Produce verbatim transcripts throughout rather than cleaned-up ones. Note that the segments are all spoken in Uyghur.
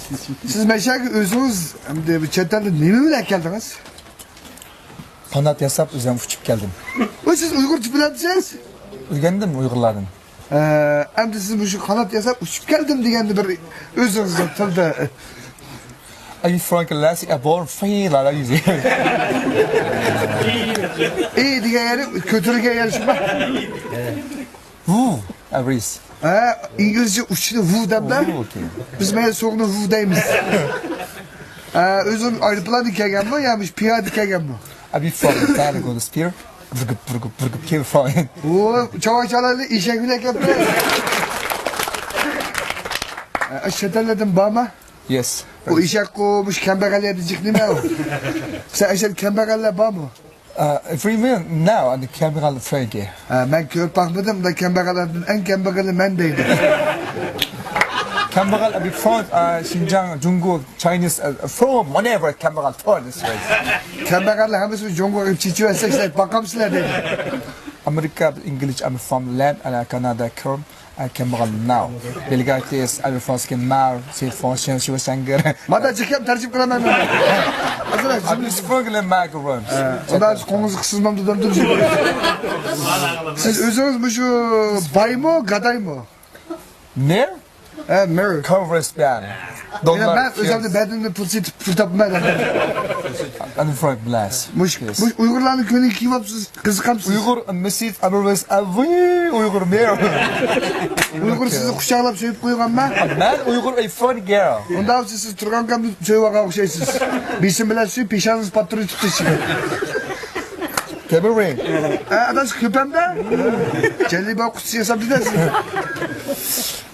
سىز مەشەگە ئۆزىڭىز ئەمدى بۇ چەت ئەلدىن نېمە بىلەن كەلدىڭىز؟ قانات ياساپ ئۆزۈم ئۇچۇپ كەلدىم. ۋاي، سىز ئۇيغۇرچە بىلەمسىز؟ ئۆگەندىم ئۇيغۇرلاردىن. ئە، ئەمدى سىز مۇشۇ قانات ياساپ ئۇچۇپ كەلدىم دېگەننى بىر ئۆزىڭىزنىڭ تىلدا. Are you from Galaxy? A born free, la, la, you see. ئى دېگەن يەرى كۆتۈرگەن يەر شۇ. ۋۇ، ئەۋرىس. ھە، ئىنگلىزچە ئۇچىنى ۋۇ دەمدە. ۋۇ، ئوكەي. بىز مەن سوغنى ۋۇ دەيمىز. ھە، ئۆزۈڭ ئايروپىلاندا كەلگەنمۇ يا مۇشۇ پىيادە كەلگەنمۇ؟ ئەبى فاغ، تەرى گۆنىس پىر. ۋىرگىپ، ۋىرگىپ، ۋىرگىپ، كېۋى فاغ. ئۇ، چاۋاي چالانى ئېشەك بىلەن كەپتى. ھە، ئاشۇ چەت ئەللەردىن بارما؟ Yes. ئۇ ئېشەكقۇ، مۇشۇ كەمبەغەللەردە جىق نېمە ئۇ؟ سەن ئەشەدە كەمبەغەللەر بارمۇ؟ Uh, if we mean now, and the كەمبەغەل فرەنكى. ھە، مەن كۆرۈپ باقمىدىم، دا كەمبەغەللەردىن ئەڭ كەمبەغىلى مەن دەيدۇ. كەمبەغەل، a big front, uh, شىنجاڭ، جۇڭگو، Chinese, uh, from whatever كەمبەغەل for this race. كەمبەغەللەر ھەممىسىنى جۇڭگوغا چېچىۋەتسەك، سىلەر باقامسىلەر دەيدۇ. ئامېرىكا، ئىنگلىز، I'm from land, and كانادا، كرىم. I came around now. Belgiya is, I will first get married, say, for sure, she was angry. مادا جىكەم تەرجىمە قىلىمەن مەن. ئازراق I'm جىمجىت. Struggling, my girlfriend. ئۇندا قوڭۇز قىسىزمامدۇ دەمدۇم. سىز ئۆزىڭىز مۇشۇ بايمۇ، گادايمۇ؟ مەن؟ ئە، مەن. Converse بىلەن. يەنە مەن ئۆزۈمنى بەدىنىمنى پۇل سېتىپ پۇل تاپىمەن. I'm from Blast. مۇش، مۇش ئۇيغۇرلارنىڭ كۆينىكى كىيىۋاپسىز. قىزىقامسىز؟ ئۇيغۇر، مىسىز، ئەبۇرۋەس، ئەۋۇي، ئۇيغۇر مەن. ئۇيغۇر سىزنى قۇچاقلاپ سۆيۈپ قويغانما؟ مەن ئۇيغۇر، a fun girl. ئۇنداق بولسا سىز تۇرغان كەمدە سۆيۈپ ئالغان ئوخشايسىز. بېشىم بىلەن سۆيۈپ، پېشانىڭىز پاتتۇرۇپ تۇتتى ئىچىگە. كەبىرى. ئە، ئاداش، كۆپەمدە؟ جەللىبا قۇتىسى ياساپ دېدى سىز.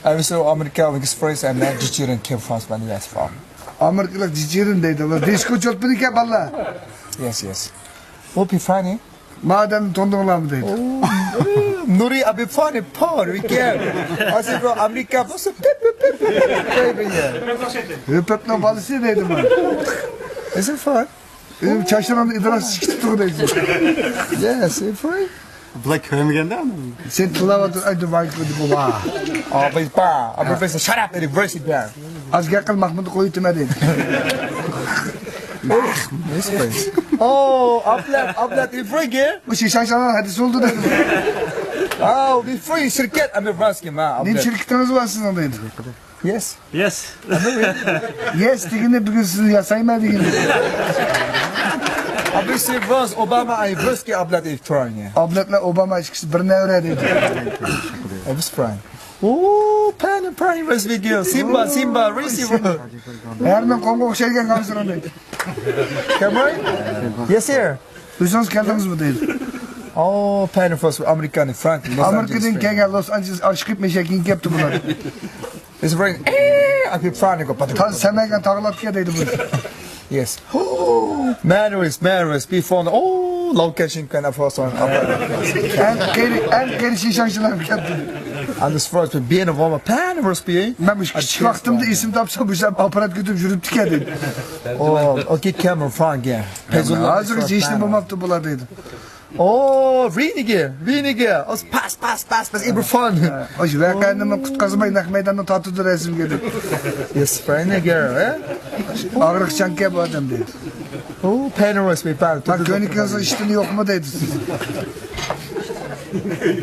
ئەمىسە ئامېرىكا، ئىكسپرېس، ئەمە جىچىرىن، كېم فرانس، مەن ۋەس فام. ئامېرىكىلىق جىچىرىن دەيدۇ. دىسكو چولپىنىكەن بالىلار. Yes, yes. ئۇ پىفانى. مادەم توندۇڭلارمۇ دەيدۇ. نۇرى ئابى فانى پار ئىكەن. ئاسىل بۇ ئامېرىكا بولسا پىپ، پىپ، پىپ، پىپ، پىپ دەيدۇ. ھۆپەپنىڭ بالىسى دەيدۇ بۇ. Is it fun? ئۆزۈم چاچلىرىمنى ئىدراس چىقىپ تۇرغۇدەك. Yes, it's fun. بۇلار كۆرمىگەندە ئۇنى. سەن تىللاۋاتىدۇ، ئايدۇ ۋاي كۆردۈكۇ ۋا. ئابى با، ئابى با، شراب ئېلىپ ۋېرسى بەر. ئاز گەپ قىل، ماھمۇدنى قويۇتما دەيدۇ. Yes, please. ئو، ئابلەت، ئابلەت، ئىفرىگە. بۇ شىشاڭشاڭلار ھەدىسى بولدى دەيدۇ. ئاۋ، ئىفرىگ شىركەت، ئەمە ۋېرسكى ما، نېمە ئابلەت. شىركىتىڭىز بار سىزنىڭ دەيدۇ. Yes. Yes. Yes دېگىنى بۈگۈن سىزنى ياسايمەن دېگىنى. Obviously, Obama, I first get Ablat is trying. ئابلەت بىلەن ئوباما ئىككىسى بىر نەۋرە دەيدۇ. Obvious prime. Oh, pan and prime was video. Simba, Simba, really Simba. ھەرىنىڭ قوڭغا ئوخشايدىكەن قامسىرىڭ دەيدۇ. Cameron? Yes, sir. ئۆزىڭىز كەلدىڭىزمۇ دەيدۇ. Oh, pan first, ئامېرىكانى، فرانك، لوس ئامېرىكىدىن ئانجېلېس كەلگەن، لوس ئانجېلېس ئاشىقىپ مەشەكىگە كەپتۇ بۇلار. It's rain. Eh, I keep trying to go, but تازا سەمەگەن تاغلاپتىكەن دەيدۇ بۇ. Yes. Memories, memories, before, oh, location can afford some. ئەڭ قېرى، ئەڭ قېرى شىشاڭشىلار كەپتۇ. And this first being a woman, pan was being. مەن مۇشۇ كىچىك ۋاقتىمدا ئېسىمدە تاپسام، مۇشۇ ئاپپارات كۆتۈرۈپ يۈرۈپتىكەن دەيدۇ. Oh, okay, camera, fine, yeah. ھازىرغىچە ھېچنېمە بولماپتۇ بۇلار دەيدۇ. Oh, Renegade, Renegade. Oh, pass, pass, pass, pass, every fun. ئاشۇ ۋەقەنىمۇ قۇتقازماي نەق مەيداندا تارتىدۇ رەسىمگە دەپ. Yes, Renegade, eh? ئاغرىقچانكەن بۇ ئادەم دەيدۇ. Oh, Penrose, we found. مانا كۆينىكىڭىزنىڭ ئىشتىنى يوقمۇ دەيدۇ.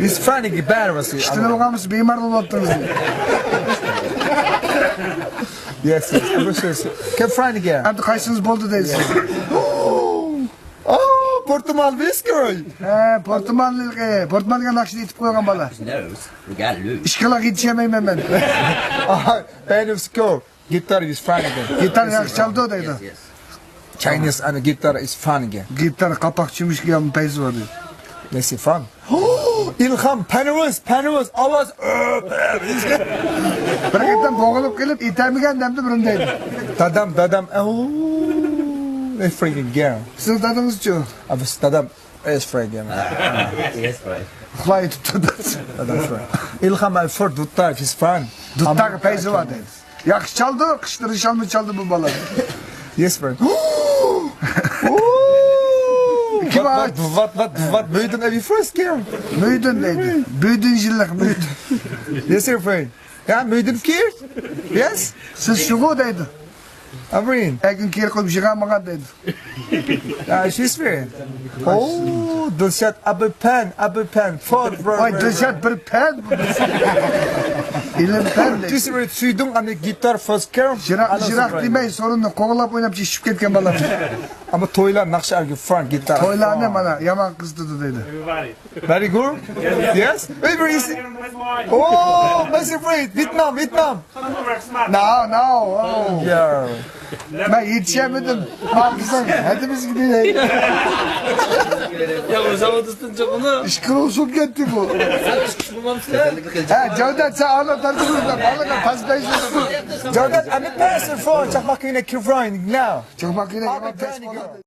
It's funny, Penrose. ئىشتىنى بولغانمىسا بىمار بولۇۋاتىمىز. Yes, yes. Come, Renegade. ئەمدى قايسىڭىز بولدى دەيسىز. Oh, پورتۇمال ۋىسكى. ھە، پورتۇمال، پورتۇمال دېگەن ناخشىنى ئېيتىپ قويغان بالا. ئىشقىلىق يېتىشەلمەيمەن مەن. Penrose. Guitar is fun again. گىتار ياخشى چالىدۇ دەيدۇ. Yes, yes. Chinese and guitar is fun again. گىتار قاپاق چۆمۈچكە يامىنى پەيزى بار دەيدۇ. Yes, fun. ئىلھام، پەنىۋىز، پەنىۋىز، ئاۋاز. بىر قېتىم بوغۇلۇپ قېلىپ، ئېتەلمىگەن دەمدە بىرنى دەيدۇ. دادام، دادام، ئەۋ، ئەفرىگەن گەر. سىزنىڭ دادىڭىزچۇ؟ ئا، بىز دادام، ئەفرىگەن. ئۇخلاپ يېتىپتۇ دادىسى. دادام ئەفرىگەن. ئىلھام، ئەي فور دۇتار، ھىز فان. دۇتارغا پەيزى بار دەيدۇ. ياخشى چالدى، قىشلىرى شالمىچ چالدى بۇ بالا. Yes, friend. كىم ۋات، ۋات، ۋات، ۋات، ۋات، مۆيدۈن ئەبى فىرست كىم؟ مۆيدۈن دەيدۇ. بۆيدۈن يىللىق مۆيدۈن. Yes, sir, friend. يا، مۆيدۈن كىم؟ Yes. سىز شۇغۇ دەيدۇ. Amrin. ئەگىن كېرى قويۇپ يىغالمىغان دەيدۇ. Yeah, she's very. Oh, دىلشات ئابىپەن، ئابىپەن. فور، فور، ۋاي، فور. دىلشات بىر پەن. ئىلىم پەن دەيدۇ. Just very سۆيدۈڭ ئەنى گىتار فىرست كىر. يىراق، يىراق دېمەي، سورۇننى قوغلاپ ئويناپ چىشىپ كەتكەن بالا. ئەمما تويلار ناخشا ئەرگە فرانك گىتار. تويلارنى مانا يامان قىزىتىدۇ دەيدۇ. Very good. Yes. Very easy. Oh, my favorite. Vietnam, Vietnam. No, no. Oh. Yeah. مەن يېتىشەلمىدىم. ماڭا قىزىڭ ھەدىمىزگە دېگەن. يا، ئۆزۈڭ ئۇدۇستۇن چوقۇنى. ئىككى كىلو سۇ كەتتى بۇ. سەن ئىككى كىلو سۇ. ھە، جەۋدەت، سەن ئانا تەرجىمە قىل. بالىغا پەسلەيسىز. جەۋدەت، I'm a person for چاقماق كۆينەك كىرفراين now. چاقماق كۆينەك يامان پەس بولدى.